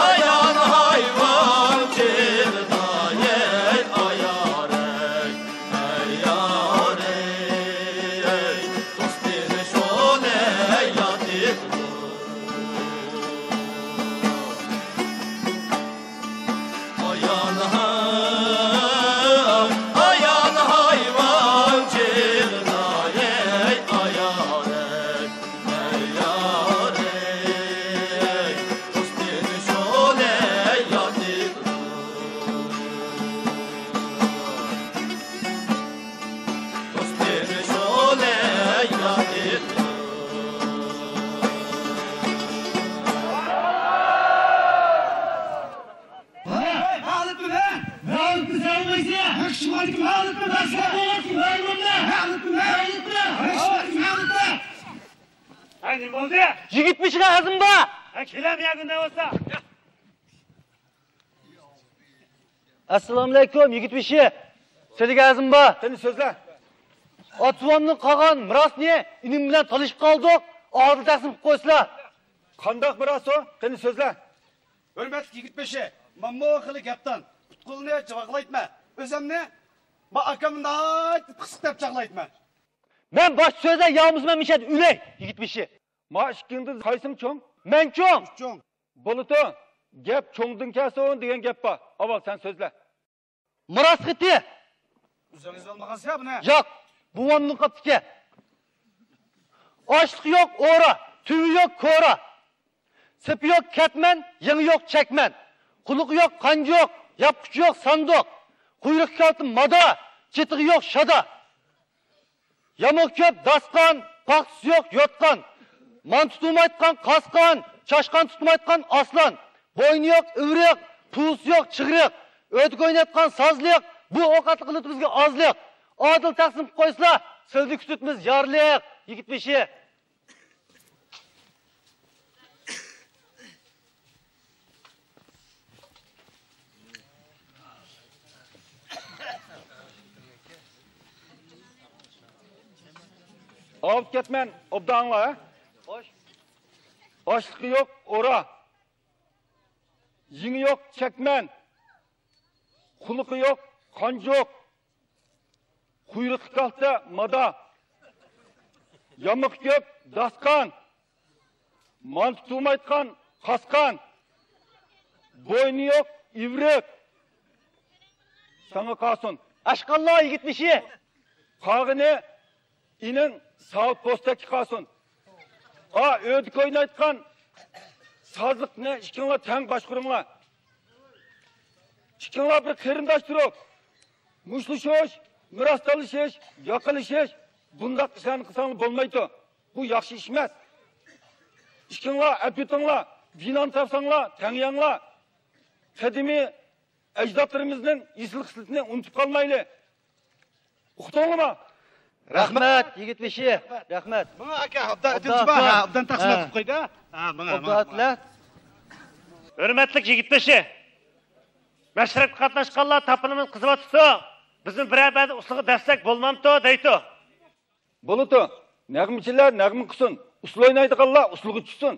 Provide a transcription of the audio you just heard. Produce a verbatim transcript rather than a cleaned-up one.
ئايان ھايۋان چىلدايەي، ئايارەي، ئەيارەي، دوستىنى شۇنى ياتىدۇ. ئايان ھا-، ئايان ھايۋان چىلدايەي، ئايارەي، ئەيارەي، دوستىنى شۇنى ياتىدۇ. ھە، نېمە بولدى؟ يىگىت بېشىغا ئەزىم بار. ھە، كېلەم يەگۈندە بولسا. ئەسسالامۇئەلەيكۇم، يىگىت بېشى. سىلىگە ئەزىم بار. قېنى سۆزلە. ئاتىۋامدىن قالغان مىراسنى ئىنىم بىلەن تالىشىپ قالدۇق. ئادىل تەقسىم قىلىپ قويسىلا. قانداق مىراس ئۇ؟ قېنى سۆزلە. ھۆرمەتلىك يىگىت بېشى، مانا بۇ خىلى گەپدان پۇت-قولنى چىۋاقلايتمە. ئۆزەمنى ما ئاكامنى ناھايىتى پىخسىق دەپ چاغلايتمە. مەن باشتا سۆزلەي يامىسىمەن مىشەدە ئۆلەي، يىگىت بېشى. ما ئىككىڭدىن قايسىڭ چوڭ؟ مەن چوڭ. چوڭ. بولىدۇ، گەپ چوڭدىن كەلسۇن دېگەن گەپ بار. ئاۋۋال سەن سۆزلە. مىراس خېتى. ئۆزىڭىز ئالمىغانسىز بۇنى؟ ياق، بوۋامدىن قاپتىكەن. ئاشلىقى يوق ئورا، تۈۋى يوق كورا. سېپى يوق كەتمەن، يېڭى يوق چەكمەن. قۇلىقى يوق قانجا يوق، ياپقۇچى يوق ساندۇق. قۇيرۇقى كالتە مادا، چېتىقى يوق شادا. يامىقى كۆپ داستىخان، پاختىسى يوق يوتقان. مانتا تۇتۇلمايتقان قاسقان، چاشقان تۇتۇلمايتقان ئاسلان. بوينى يوق ئىۋرىق، پۇۋىسى يوق چىغرىق. ئۆتۈك ئوينايتقان سازلىق، بۇ ئوقەتلىك ئىللىتى بىزگە ئازلىق. ئادىل تەقسىم قىلىپ قويسىلا، سىلىدىن كۈتۈتمىز يارلىق، يىگىت بېشى. ئاۋۇپ كەتمەن، ئوبدان ئاڭلا، ھە؟ خوش. ئاشلىقى يوق ئورا. يېڭى يوق چەكمەن. قۇلىقى يوق قانجۇق. قۇيرۇقى كالتە مادا. يامىقى كۆپ داستىخان. مانتا تۇتۇلمايتقان قاسقان. بوينى يوق ئىۋرىق. ساڭا قالسۇن. ئاشقانلار يىگىت بېشى. قالغىنى ئىنىڭ ساۋۇت پوستەككە قالسۇن. ئا، ئۆدۈك ئوينايدىغان سازلىقنى ئىككىڭلار تەڭ باشقۇرۇڭلار. ئىككىڭلار بىر قېرىنداش تۇرۇپ، مۇشتلىشىش، مىراس تالىشىش، ياقىلىشىش، بۇنداق ئىشلارنى قىلساڭلار بولمايدۇ. بۇ ياخشى ئىش ئەمەس. ئىككىڭلار ئەپ ئۆتۈڭلار، بىنانى تاپساڭلار، تەڭيەڭلار. قەدىمىي ئەجدادلىرىمىزنىڭ ئېسىل خىسلىتىنى ئۇنتۇپ قالمايلى. ئۇقتۇڭلىما؟ رەھمەت، يىگىت بېشى. رەھمەت. ماڭا ئاكا، ئوبدان ئوبدان ئۆتۈنۈش بار. ئاكا. ھە، ئوبدان تەقسىم ھە. قىلىپ قويدى. ھە، ماڭا، ئوبدان ماڭا. ئۆتلە. ھۆرمەتلىك يىگىت بېشى. مەشرەپكە قاتناشقانلار تاپىنىمىز قىزىۋاتىدۇ. بىزنى بىرەر بەردە ئۇسسۇلغا دەسسەك بولمامتۇ دەيتۇ. بولىدۇ. نەغمىچىلەر نەغمە قىلسۇن. ئۇسسۇل ئوينايدىغانلار ئۇسسۇلغا چۈشسۇن.